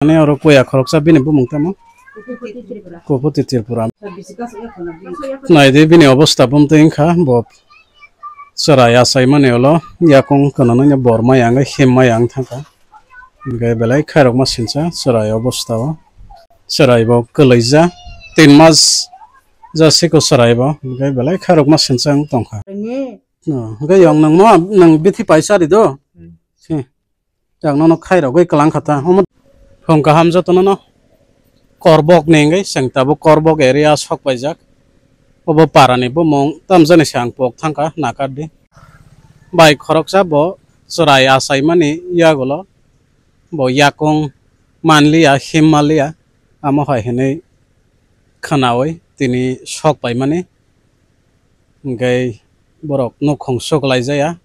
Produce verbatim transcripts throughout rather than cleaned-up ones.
Ani oro puya khoroksa bini bumung tamo? Kuputi Tripura. Kuputi Tripura. Naidi bini obostha bumtwi wngkha bo chwrai achaimani ulo yakung kwnaino borma yang himma yang thangkha. Hwnkhe belai khairokma sinsa chwrai obostha o. Chwrai bo kwlaija tin mas jasiko chwrai bo hwnkhe belai khairokma sinsa wng tongkha. Hwnkhe yong nwngno nwng bithi paisa rido. Si. Yang nono khairogwi kwlang kha ta. Omo phung kaham jotono no. Korbok ni wngwi chwng tabuk Korbok area sok paijak. Obo para ni bumung tamjani se ang pok thangkha nakardi. Bai khoroksa bo chwrai achaimani yagulo bo yakung manliya, him manliya, amo hai hinwi khwnawi tini sok paimani. Hwnkhe borok nukhung suklaijaya,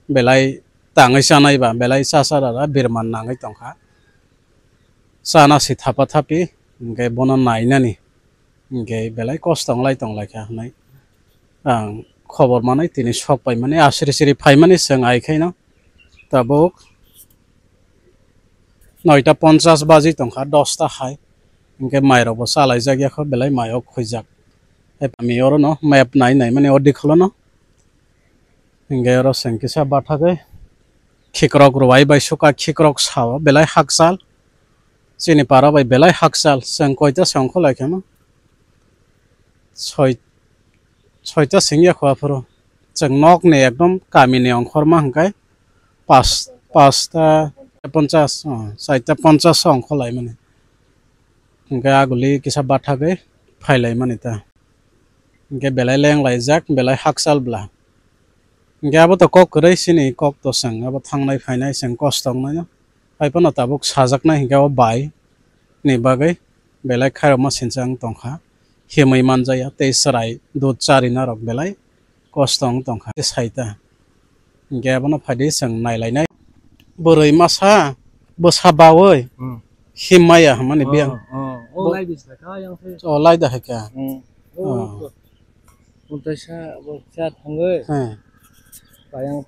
belai tangwi chanai ba, belai cha cha rara birman nangwi tongkha. Chana si thapa thapi, hwnkhe bono nainani, hwnkhe belai kosto wnglai tonglaikha hwnwi ang khobor manwi tini sok paimani, asri sri phaimani chwng aikhaino tabuk noita ponchas baji tongkha, dosta hai, hwnkhe mairokbo chalaijak yakho, belai maio khuijak. Hai pami orono map nai nai mani o dikholono. Hwnkhe oro chwng kisa bathagwi khikrok rwai bai suka khikrok sao belai hakchal. Chini para bai belai hakchal. Chwng koita se ongkhorlai kheno? Soi, soita singya kho aphuru. Chwng nokni ekdom kamini ongkhorma hwnkhe pas, pasta ponchas, oh, saita ponchas ongkhorlaimani. Hwnkhe aguli kisa bathagwi phailaimani ta. Hwnkhe belai lenglaijak, belai hakchal bla. Hwnkhe abo to kok kwrwi chini kok to chwng abo thangnai phainai chwng kosto wngnaino. Hai phano tabuk sajaknai hwnkhe o bai ni bagwi belai khairokma sinsa wng tongkha. Himwi manjaya tei chwrai dud charinarok belai kosto wng tongkha. Saita. Hwnkhe abono phaidi chwng nailainai. Bwrwi masa bwsa bawi Hmm. Himmaya hwnmani Oh, biyang. Oh, oh, Bo- lai bis kha yang the. O lai da hai kha. Hmm. Oh. Oh. Untai sa bo cha thangwi. He. Payang,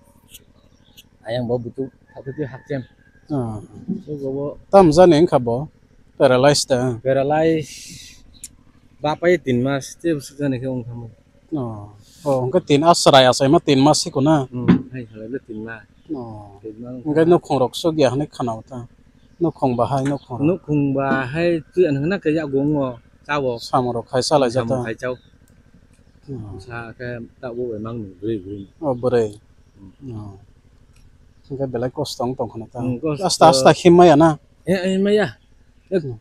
ayang bo butu thapiti hakchem. Oh. Bo bo. Tam jani wngkha bo. Paralyzed da. Paralyzed. Bapai tin mas te busuk jani khe wngkha mo. Oh. Oh, hwnkhe tin asrai asai ma tin mas sikuna. Hmm, hai halai le tin mas. Oh. Tin mas wngkha. Hwnkhe nukhung rok sugya hwnwi khana o ta. Nukhung bahai nukhung rok. Nukhung bahai twi ano na kaya gongo chao. Samung rok khai salai jata. Samung khai chao. Hmm. Sa khe ta bo bai mang ni bwrwi bwrwi. Oh, bwrwi. Hmm. Oh. Hwnkhe belai kosto wng tong khana ta. Hmm, kosto. Asta asta him maya na. Eh, eh, maya. Eh, Hmm.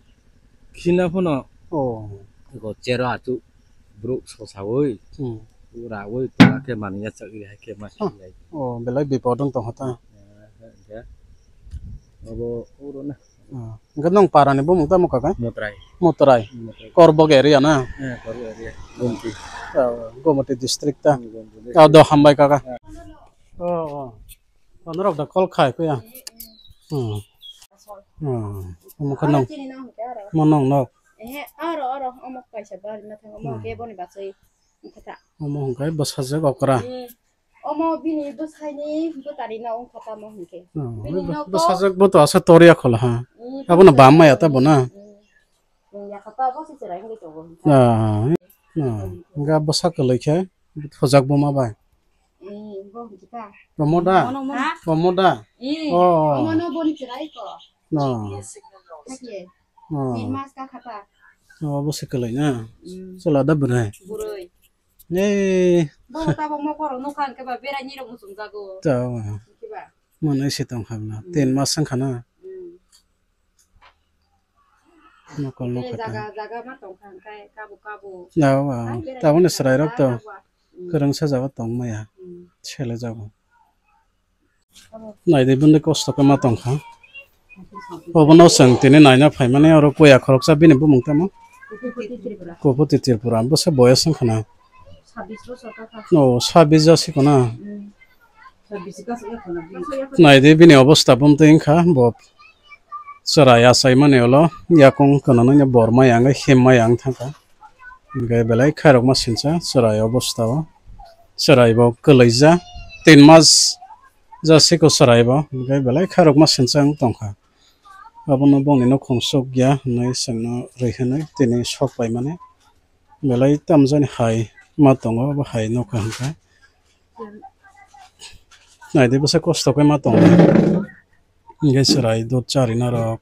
Khina phano. Oh. Go chero atu bruk sosawi. Hmm. Ura wi tola khe mani ya chak ri hai khe ma Huh. Khlai. Oh, belai bipod wng tong khata. Eh, eh, eh. Abo uro na. Oh. Hwnkhe nong para ni bumung tamo kaka? Motrai. Motrai. Motrai. Korbok area na? Eh, Korbok area. Gomti. Oh, Gomti district ta. Hmm, Gomti district. Oh, do hambai kaka. Eh. Oh, oh. Kono rok da call khai ko ya. Hmm. Hmm. Omo khe nong. Mo nong nok. Ehe, aro, aro, omo kaisa bari na thango, omo Hmm. Khe boni basai. Omo hwnkhe bwsajwk okra. Hmm. Omo bini bwsaini bwtari no wngkha tamo hwnkhe. Oh, bini nok bwsajwk bo to asa toriya khola ha. Hmm, Abono bam maya ta bo na. Hmm. Yakha ta bo se cherai hwnkhe tongo hwnkhe. Ah, ah, hwnkhe bwsa kwlwi khe thojak bo ma bai. Hmm, bo hwnkhe ta. Bo mo da? Mono, mono. Ha? Bo mo da? Hmm. Oh. Omo no boni cherai ko. No. Thakye. Oh. Tin mas ka khata. Oh, bo se kwlwi na. Hmm. Chwla da bwrwi. Bwrwi. Ei. Bo tabo mokoro nukha hwnkhe ba berai ni rok muchung jago. Ta. Hwnkhe ba. Mwnwi se tong kha na. Hmm. Tin mas wng kha na. Hmm. Nokol Hwnkhe nokha ta. Jaga jaga ma tong kha hwnkhe kabo kabo. Ya, wa. Ai, berai Taboni ni chwrai rok jaga to kabo. Hmm. Kwrwngsa jaga tong maya. Hmm. Sele jago. Naidi bini kosto khe ma tongkha. Obono chwng tini naina phaimani oro puya khoroksa bini bumung tamo? Kuputi Tripura. Kuputi Tripura. Bwsa boyas wngkha na? Sabbish bosor kakha. O, sabbish jasi khuna. Mm. Naidi bini obostha bumtwi wngkha bo. Chwrai achaimani ulo yakung kwnaino borma yang himma yang thangkha. Hwnkhe belai khairokma sinsa chwrai obostha o. Chwrai bo kwlaija tin mas jasiko chwrai bo. Hwnkhe belai khairokma sinsa wng tongkha. Abono bongni nokhung sukya hinwi chwngno rwi hwnwi tini sok paimani. Belai tamjani hai ma tongo, abo hai nokha hwnkhe. Naidi bwsa kosto khe ma tongo. Hwnkhe chwrai dud charinarok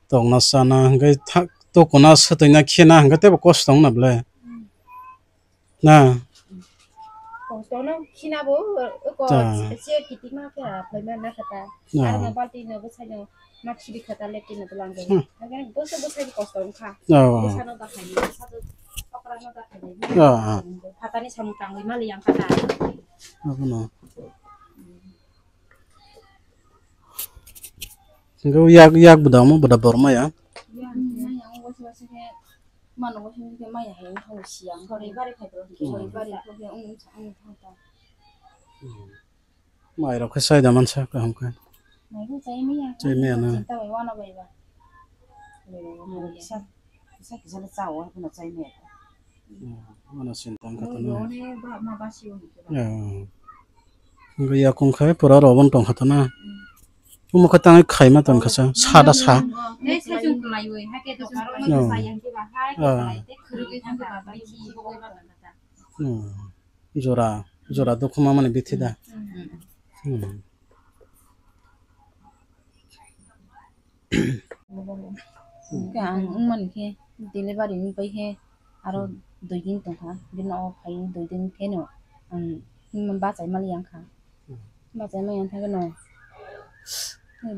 tongna chana hwnkhe thak tukuna swtwina khena hwnkhe teibo kosto wngna ble. Na? Kosto no khina bo, ko Ta. Chair kitima khe phaima na kha ta. Na. Aro balti no bwsai no ma khibi kha ta, lepti no bwlang bai. Hmm. Hakhe bwsa bwsai kosto wngkha. Oh. Bwsa no da khai, bwsa do okra no da khai. Ah, ah. Hatani samung tangwi mali yang kha ta. Abono. Hwnkhe yak, yak bwda omo bwda bor maya. Yang, yang, yang, wasi, wasi khe. Mano bo himdi khe maya hai wngkha bo siyang. Khorwi bari khai bro. Khorwi bari khe wng wng thang ta. Mai rok khe sai da mansa kaham khe. Mai khe chai maya. Chai maya na. Chinta bai wana bai ba. Kisa, kisa kisa le chao, haikhe no chai maya. Mano sinta wngkha to na. Yo ne ba ma ba si wng khe ba. Ya. Hwnkhe yakung khai pura rw bo tong kha to na. Omo khe tangwi khaima tong kha sa, sa da sa. Tei sa chwng kwlaiwi, hai khe dokan rok no sa yang khe ba, hai khe kwlai tei khwrwngwi thang kha ba, bai si bo bai ba kha ta. Hmm. Jora, jora dukhu ma mani bithi da. Hmm. Hwnkhe ang wngmani khe delivery wngpai khe aro dui din tongkha, bini o phai dui din kheno ang bachai mali yang kha. Bachai mali yang kha kheno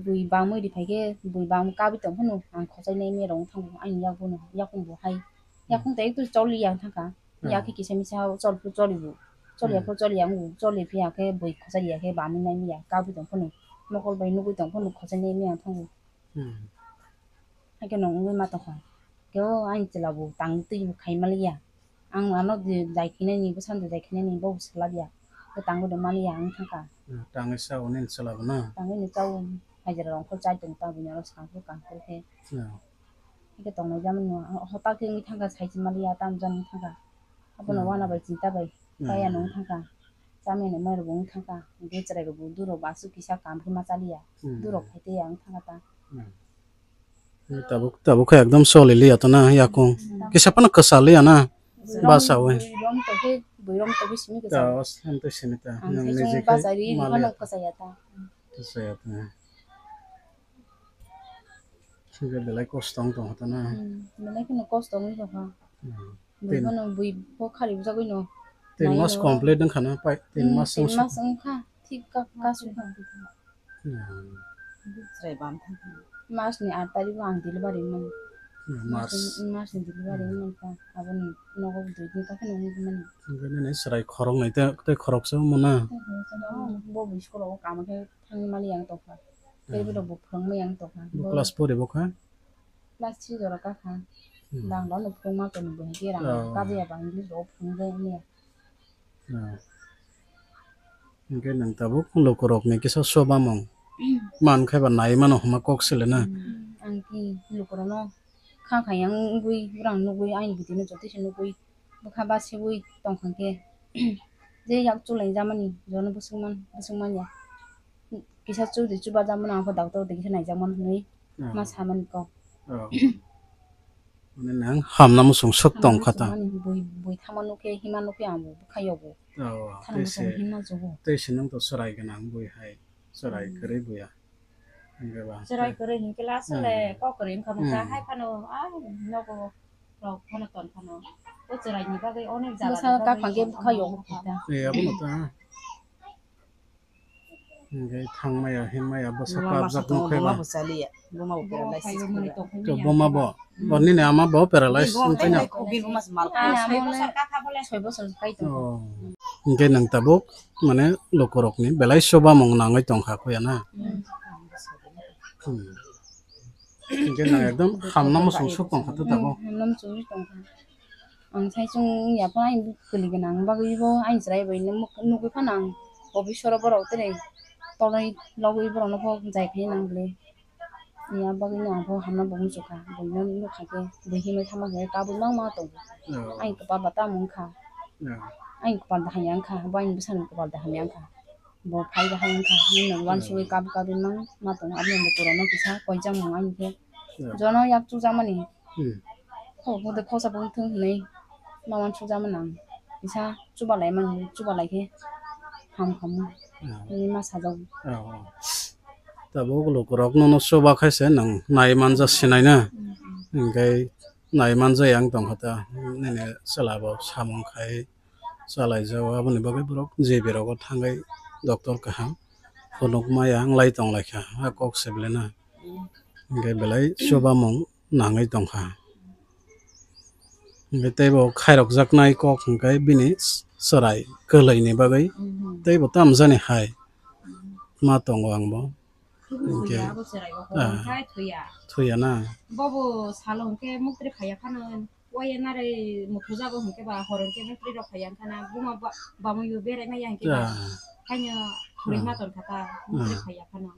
bui bangmui ri phai khe bui bangmui kabui tong phano ang khochai nai me rong thango ani yakung bo hai. Yakung tai tu choli yang thangkha. Yakhe kisa misa chol phu choli bu. Choli ya phu choli ya wng bu. Choli phiya khe bui khochai ya khe bamwi nai miya. Kabui tong phano. Mokol bai nugui tong phano khochai nai miya thango. Hakhe no wngwi ma tongkha. Khe o ani chwla bu tang twi bu khai maliya. Ang ano dai khinani bwsano dai khinani bo swlak ya. Bo tangwi de maliya wng thangkha. Tangwi sa o nini chwla bo na? Tangwi ni chao. Hajira rong khol chai tong ta buini oro skang khol kang khol khe. Hakhe tongnai jamani no, hotak khe wngwi thangkha, sai se maliya, tamo jani wngwi thangkha. Abono wana bai chinta bai, kaya no wngwi thangkha. Chamani mai rok bo wngwi thangkha. Hwnkhe chwrai rok bo duro basu kisa kam khe ma chaliya. Durok phai tei ya wngwi thangkha ta. Tabuk, tabuk khe ekdom choli liya to na yakung. Kisa phano kwchal liya na. Basa wi. Bui rom tokhe, bui rom tokhe simi kwchal. Ta, os, em to simi ta. Ang sai chwng bachai ri phano kwchaya ta. Kwchaya ta. Hwnkhe belai kosto wng tongkha ta na? Hmm, belai kheno kosto wngwi tongkha. Hmm. Bui phano bui bo khari bujagwino. Tin mas complete wngkha na? Pai, tin mas wngkha. Thik ka, kasu kha. Hmm. Mas ni aat tarikh o ang delivery wngmani. Hmm, mas. Mas ni delivery wngmani kha. Aboni nogo dui din kha kheno wngmani. Hwnkhe nini chwrai khoroknwi tei, tei khoroksa wngmana? Bo bui school o kama khe thangwi mali yang tongkha. Tei borok bo phwrwngmani yang tongkha. Bo class four bo kha? Class three jora kakha. Hmm. Bangla no phwrwngma tongwi bo hai khe rang kajiya ba English rok phwrwngjakya. Hwnkhe nwng tabuk lukurokni kisa chubamung man khe ba nai mano hwnma kok sele na? Hmm. Ang khe lukurokno kha kha yang wngwi borang nugwi ani bwtwino jotoisa nugwi. Bwkha basiwi tongkha khe je yak chulaijamani jono bwswk man, bwswk man ya. Kisa chudi chubajamano ang khe doctor twi kisa naijakmano hwnwi ma samani kok. Mane nang hamna muchung sok tongkha ta. Bui, bui thangma nukhe, hima nukhe ang bo bwkha yogo. Thangma muchung hima jogo. Tei se nang to chwrai gwnang bui hai, chwrai kwrwi buya. Hwnkhe ba. Chwrai kwrwi hinkhe last le kok kwrwi wngkha mokha hai phano, ai nogo rok phano ton phano. O chwraini bagwi onek jala. Bwsa kaphang khe bwkha yogo kha. E, abono ta. Hwnkhe thangmaya, hinmaya, bwsa kabjak nukhe ba. Buma bo chaliya, buma bo paralysis. To buma bo. Bo nini ama bo paralysis wngkha na. Soi bosor kai tongo. Hwnkhe nwng tabuk mane lukurokni belai chubamung nangwi tongkha khuya na. Hmm. Hwnkhe nwng ekdom hamna muchung suk tongkha to tabuk. Hmm, hamna muchung suk tongkha. Ang sai chwng ya phano ani kwlwi gwnang bagwi bo ani chwrai bai nugwi phano ang office oro borok tei tolai logwi borokno bo jai phai nang bwle. Ya bagwino ang bo hamna bo muchukha, buino nukha khe bui himwi thangma khe kabui mangma tongo. Ani kwpal ba tamo wngkha. Ani kwpal da hamya wngkha, bo ani bwsani kwpal da hamya wngkha. Bo phai bahai wngkha, nini nang uansugwi kap kap rimang ma tongo, aboni bo pura no kisa koijak mung ani khe. Jono yak chujakmani. Hmm. Kok bwdwk khoksa bo wngthung hinwi ma uansukjakmani ang kisa chubalai mani, chubalai khe ham khamu hinwi ma sajak. Tabuk lukurok nono chuba khaise nwng nai manja sinai na. Hmm, hmm. Hinkhe nai manja yang tongkha ta nini chwla bo samung khai. Chalaijao, aboni bagwi borok J B rogo thangwi doctor kaham phunuk maya wnglai tonglaikha, a kok se belai na. Hinkhe belai chubamung nangwi tongkha. Hinkhe teibo khairokjaknai kok hinkhe bini chwrai kwlwini bagwi teibo tamjani hai ma tongo ang bo. Hinkhe, ah, thuya na. Bobo salo hinkhe muktri phaiya phano. Waya nare muthujago hinkhe ba horo hinkhe mukri rok phaiya wngkhana buma ba-, bamwi bo berai maya hinkhe ba haino thurui ma tongkha ta mukri phaiya phano.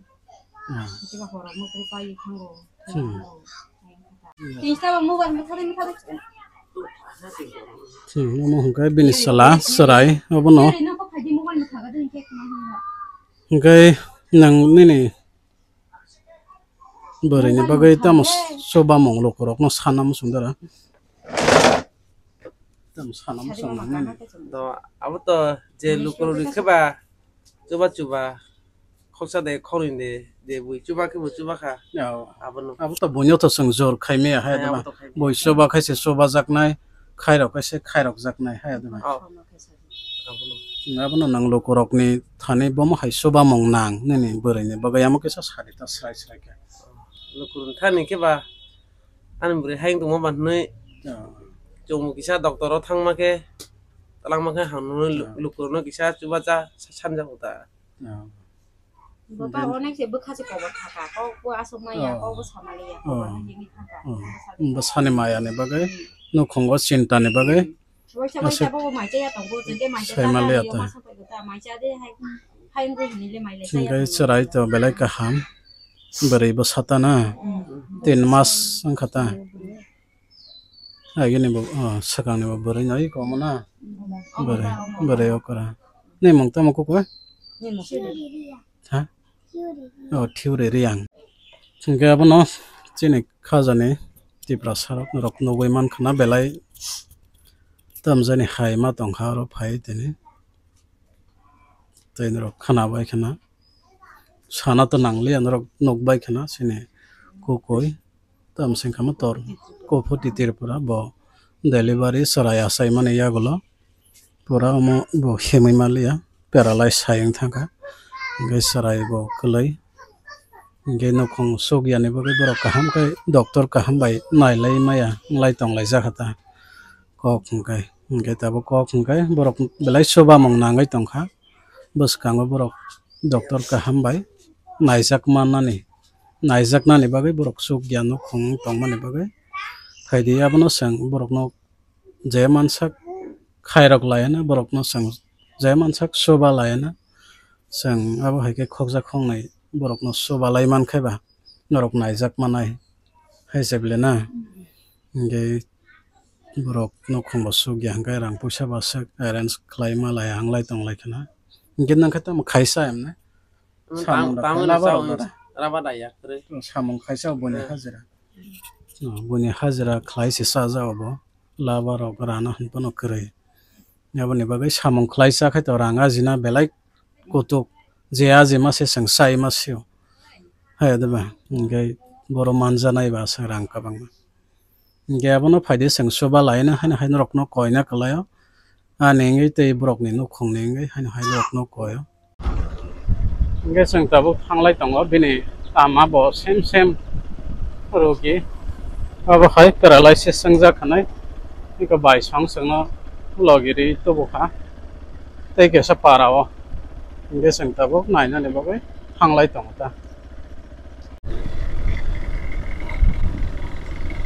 Hinkhe ba horo mukri pai thango. Tinsta ba mobile mutha de mutha de. Hmm, omo hinkhe bini sala chwrai obono. Hinkhe nang nini Bwrwini bagwi tamo chubamung lukurokno sana muchung dara. Tamo sana muchung nang nini. To, abo to je lukurok ni khe ba chuba chuba khoksa de khoroi de je bui chuba khe bo chuba kha. Abono. Abo to buino to chwng jor khai maya hai. Bui chuba khai se chuba jaknai, khairok khai se khairok jaknai hai. Abono. Abono nang lukurokni thani bomo hai chubamung nang nini bwrwini bagwi amo kisa sadi ta srai srai khe. Lukurok thani khe ba ani bwrwi hai wng tongma ba hwnwi chwngbo kisa doctor o thangma khe twlangma khe hamnwi lukurokno kisa chubacha sanjak ta. Bo ba onek se bwkha se kobor thaka kok bo aswk maya kok bo samaliya kok bo himwi thangkha. Bo sani maya ni bagwi nukhungo chinta ni bagwi. Waisa waisa bo mai chaya tongo, jenge mai chaya sai maliya ta. Masa pai ta mai cha de hai, hai ngo hini le mai le chaya. Hingke tongo. Chwrai to belai kaham. Bwrwi bwsa ta na. Tin mas wngkha ta. Agini bo, oh, swkangni bo bwrwi no iko omo na. Bwrwi, bwrwi okra. Ni mung tamo kukwe? Ha? Oh, Theory Reang. Hingke abono chini khajani Tiprasa rok norok nugui mankha na belai tamjani hai ma tongkha oro phai tini. Tei norok khana bai khana sana to nangliya norok nukbai khana chini kukui. Tamo se wngkha motor Kofuti Tripura bo delivery chwrai achaimani yagulo pura omo bo himwi manliya, paralyze hai wng thangkha, hingke chwrai bo kwlwi, hingke nukhung sukya ni bagwi borok kaham khe doctor kaham bai nailai maya, wng lai tong lai jakha ta kok hingke, hingke tabuk kok hingke borok belai chubamung nangwi tongkha, bwskango borok doctor kaham bai naijak mannani. Naijaknani bagwi borok chukya nukhung tongmani bagwi phaidi, abono chwng borokno je mansak khairok laiano, borokno chwng je mansak chuba laiano, chwng abo hai khe khokjak khoknwi borokno chuba lai mankhe ba norok naijak manai hai se bele na. Hingke borok nukhung bo chukya hingke rang puisa ba swk arrange khlai ma laiya wng lai tong lai khna. Hingke nang khe tamo khaisa emne. Samung da khe laba rok da. Raba da ya, kwrwi. Samung khaisa buini hajira. Oh, buini hajira khlai se chaja obo. Laba rok rana hwn phano kwrwi. Aboni bagwi samung khlai cha khai to rang ajina belai kutuk. Je ajima se chwng chai ma sio. Hai de ba. Hingke boro manjanai ba se rang kwbangma. Hingke abono phaidi chwng chuba laina haino hai norokno koina kwlaio. Ani wngwi tei borokni nukhungni wngwi haino hai norokno koio. Hingke chwng tabuk thanglai tongo bini tama bo sem sem rogi. Abo hai paralysis wngjak hinwi eko bai song chwngno logiri tubukha tei kaisa para o. Hingke chwng tabuk nainani bagwi thanglai tongo ta.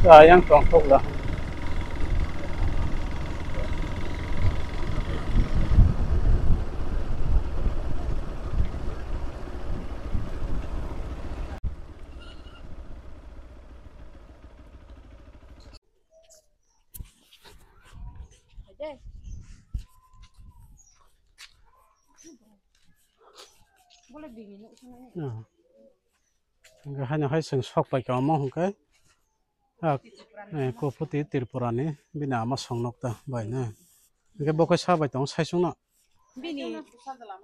Ayang tongthok la. Ah. Hingke haino hai chwng sok pai ka omo hingke. Ah, eh, Kophuti Tripura ni bini ama song nok ta bai na. Hingke bo khe sa bai tong sai sung no. Bini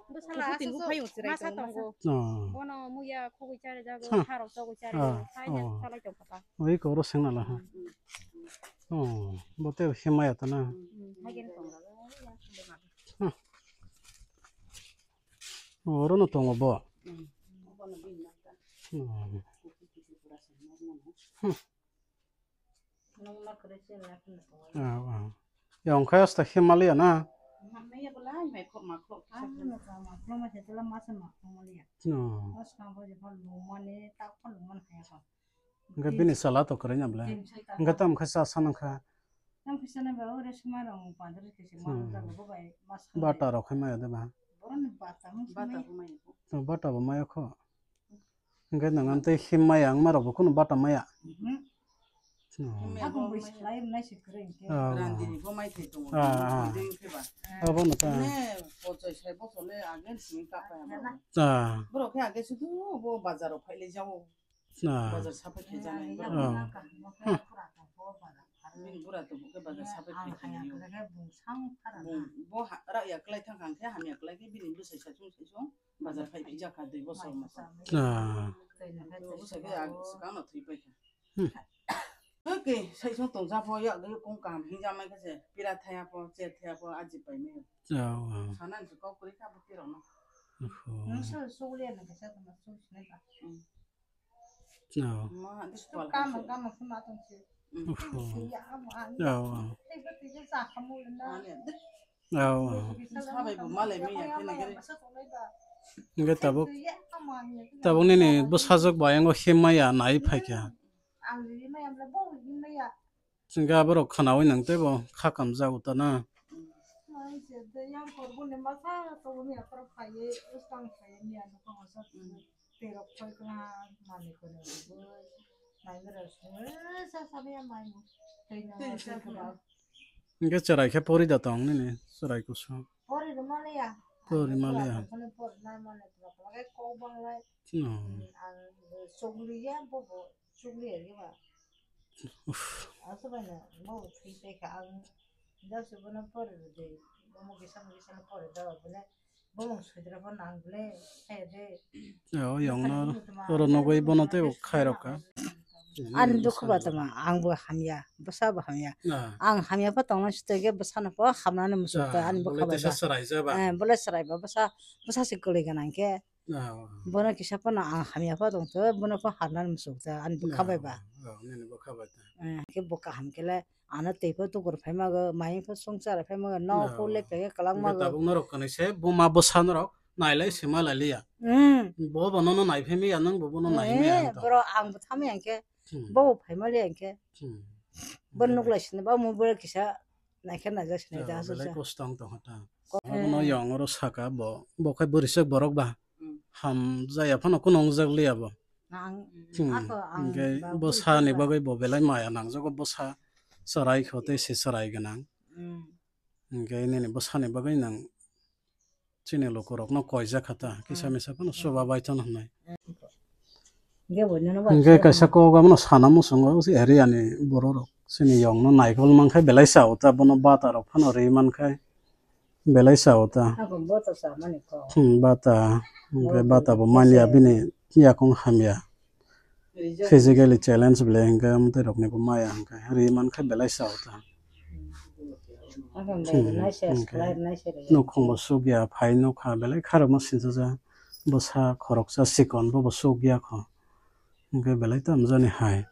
bwsala aswk phai chwrai tong nogo. Oh. Bono muya khogwi chari jago, ha. Harok chogwi chari jago, hai na salai tong kha ta. Oi ko ro seng na la ha. Oh, bo te himaya ta na. Hmm, hai gen tong. Huh. Oro no tongo bo. Hmm. Huh. Ah, ah. Ya, ongkha asta khe maliya na? Maliya bwla, mai khok ma khok. Ah, no, ma khok ma se tela ma se ma khok maliya. No. Os ka bo je phal bo mane ta phal bo man khaya ko. Hingke bini sala to kwrwi na bwle. Hingke tam khe cha sa nang kha. Tam khe cha nang ba, o re suma rong padre khe se ma jaga bo bai mas kha. Bata rok khai maya de ba? Boroni bata mo bata bo maya. To bata bo maya kho. Hingke nang amtwi him maya ang ma rok bo kunu bata maya. Mhm. Hmm. Him maya. Ako bo bo maya. Slai nai se kwrwi hingke. Ah. Randini bo mai thai tongo. Ah, ah. Ding khe ba. Abo no ta. Ne, pochai sai bo sole agen simi ka pa ya. Ah. Borok khe age sudu bo bazar rok phai le jao. Ah. Bazar sapai khe janai. Ah. Huh. Bini bura to bo khe bazar sapai khe janai. Bung, bo ha, ra ya klai thang kha khe hamya klai khe bini bwsai saichung saichung bazar phai phija kha dui bosor mo. Ah. Bwsai khe swkang no thwi pai kha. Hmm. Oke, saichung tong ja pho ya khe kung kaham hinja mai khe se pira thaya pho, che thaya pho, aji pai mai. Oh, oh. Sana ni kok kuri kha bo tiro no. Oho. Nung so so le na khe sa ma so sinai ba. Hmm. No. Uff. Aw, aw. Aw, aw. Hingke tabuk, tabuk nini bwsajwk bai ango himya nai phaikha. Hingke aborok khwnaui nang teibo kha kamjago ta na. Hingke chwrai khe pori da tong nini, chwrai kusu. Pori maliya. No. Uff. Aswk bai no, bo thwi tei kha ang. Jab se bono pore rw de, bomo kisa mo kisa no pore da bole, bomo sudra bo nang bole, khe de. O yong no, oro nogoi bono tei bo khai rok kha. Ani dukhu ba tama, ang bo hamya, bwsa bo hamya. Ah. Ang hamya pho tongna sitoi khe bwsa no pho hamnani muchuk ta, ah, ani bwkha bai ba. Bole chwrai ba, bwsa, bwsa se kwlwi gana khe. Ah. Bono kisa phano ang hamya pha tongtho, bono pha harnani muchuk ta, ani bwkha bai ba. Ah, nini bwkha bai ta. Eh, khe bo kaham khe le, ano tei pho tukur phai mago, mai pho songchar phai mago, no pho le phe kwlang mago. Tabuk norok kanwi se, buma bwsa norok, nailai se ma lai liya. Hmm. Bo bo nono nai phai miya, nang bo bono nai miya. Eh, bro, ang bo thami ang khe, hmm, bo bo phai ma liya ang khe. Hmm. Bo nuk lai sini, bo mo bo kisa, naikhe naijak sinai da, belai aswk kosto wng tongkha ta. Ko-, abono eh, yong oro saka bo, bo khe bwrwichwk borok ba. Hmm. Hamjaya phano kunu wngjak liya bo. Ang, hmm, ako ang hingke ba bwsa ni bagwi bo belai maya nangjago, bwsa chwrai kho tei se chwrai gwnang. Hmm. Hingke nini bwsa ni bagwi nang chini lukurokno koijak kha ta, kisa misa phano chuba bai thano hwnwi. Hingke kaisa kok abono sana muchungo, o area ni borok rok chini yong no naikol mankhai belai cha o ta, bono bata rok phano ri mankhai belai cha o ta. Hmm, bata, hingke bata bo manya bini yakung hamya. Physically challenge bole hingke amtwi rok ni bo maya hingke ri mankhe belai cha o ta. Hmm, hingke nukhung bo sukya, phai nukha belai kharokma sinchajak, bwsa khoroksa chikon bobo sukya kho, hingke belai tamjani hai.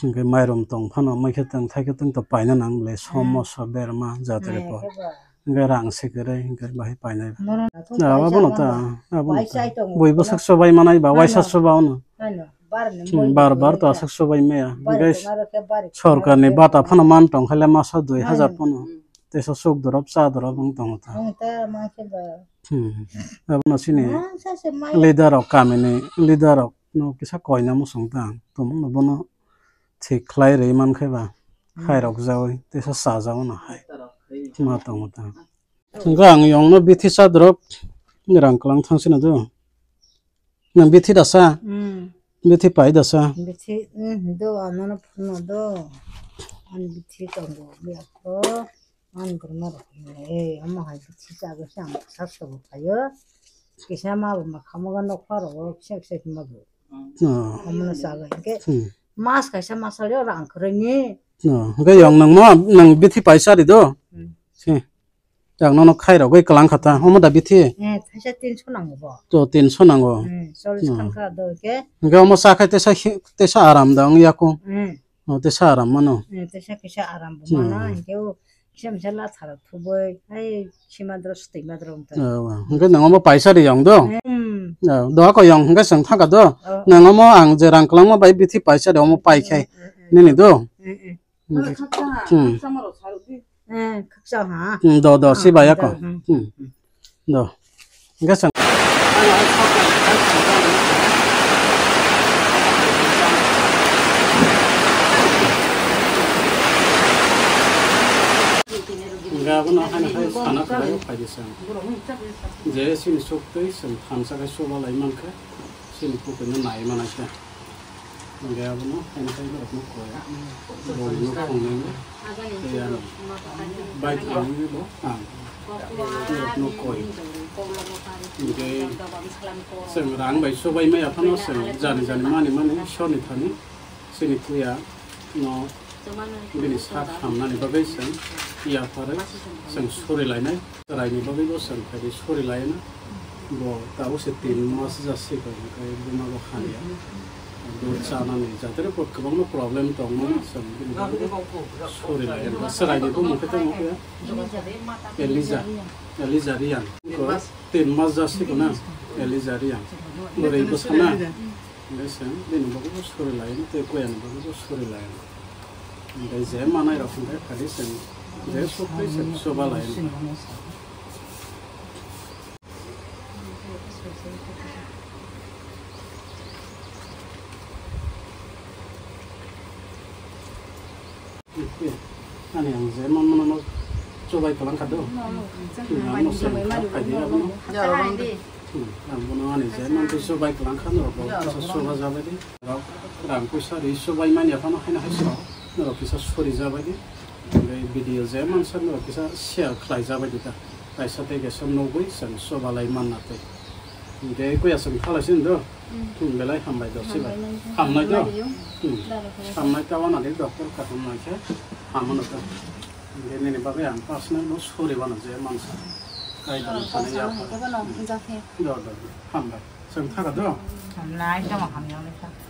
Hingke mairum tong phano, mai khe tong, thai khe tong to paina nang le, somo so berma jatri po. Hingke rang se kwrwi, hingke bahai painai. Abono ta, abono ta. Bui bwsak sobai manai ba, waisa soba ono. Hmm, bar bar to aswk sobai maya. Hingke sorkar ni bata phano man tong khaile masa dui hajar phano. Teisa suk dorop, cha dorop wng tongo ta. Hmm. Abono chini leader rok, kami ni leader rok no kisa koina muchung ta. Tongmung no bono thik khlai rwi mankhe ba, hmm, khairok jaui teisa chajago no hai ma tongo ta. Hwnkhe ang yongno bithi cha drop, Rang kwlang thang sino do. Nang bithi dasa? Hmm. Bithi pai dasa? Bithi, hmm, do, ano no phunno do. An bithi tongo, biya ko. An kurma ro. Eh, amo hai bithi sa go sam sa so kayo. Kisa ma bo ma khamo ga nok paro, kisa kisa ma bo. Oh. Amo no sa go. Ke hmm. Mas kaisa masal yo rang kwrwini. Oh, hwnkhe yong nang mo, nang bithi paisa ri do. Hmm. Si. Yang nono khai rogwi kwlang kha ta. Omo da bithi? Eh, thaisa tinso nango bo. To tinso nango. Hmm, chollish hmm. Khan kha do ke. Hwnkhe omo cha khai tesa hi-, tesa aram da wng ya ko. Hmm. O tesa aram mano. Hmm, tesa kisa aram bo hmm. Mano. Hwnkhe o kisa misa la thara thubui. Ai, sima dro stui ma dro wng ta. Oh, hwnkhe nang omo paisa ri yong do. Hmm. Oh, do ko yong hwnkhe chwng thaka do. Oh. Nang omo ang je rang kwlangma bai bithi paisa ri omo pai khai. Hmm, hmm, hmm. Nini do. Hmm, hmm. Hmm. Khaksa, hmm. Khaksa maro saruk di. Eh, khaksa ha. Hmm, do, do, ah, si bai do, ako. Hmm. Hmm. Do. Enggak sang. Enggak, aku nak hanya saya sana saya pai di sana. Jadi sini sok tei sen thansa kai soba lai man kai. Sini pukul ni nai mana kya. Hingke abono, hingke borokno koi. Borokno khongnai no. Tei ano bike rokno bo ang. Borokno koi. Hingke chwng rang bai sobai maya phano chwng jani jani mani mani Ishwrni thani chini puya no bini sak hamnani bagwi chwng yapharwi chwng sorilainai. Chwraini bagwi bo chwng khaidi sorilaina. Bo tabuk se tin mas jasiko, hingke buma bo hamya. Dud chanani jatore kwbangma problem tongmani chwng bini bagwi sorilaina. Chwraini bumung khe tamo khe Elija, Elija Riyan. Ko tin mas jasiko na Elija Riyan. Bwrwi bwsana. Hingke chwng bini bagwi bo sorilaina, tei koyani bagwi bo sorilaina. Hingke je manai rok hingke khaidi chwng je sukti chwng soba laina. Ani ang je man mano no chobai kalang kha do. Ang no sen kha khaidi abono. Hmm, ang bono ani je man twi chobai kalang kha no bo kisa choba jabai di. Rang puisa ri chobai mani aphano haino hai so. No kisa sori jabai di. Video je man sa no kisa share khlai jabai di ta. Kaisa tei kaisa nugwi chwng soba lai manna tei. Hingke kuya chwng thalai sini do. Hmm. Thung belai hambai do sibai. Hambai do. Hambai do. Hmm. Hambai ta wana de doctor kha hambai khe hamano do. Hingke nini bagwi ang personal no sori bana je mansa. Kai da thani ya. Do do. Hambai. Chwng thaga do. Hamnai tamo hamya wngkha.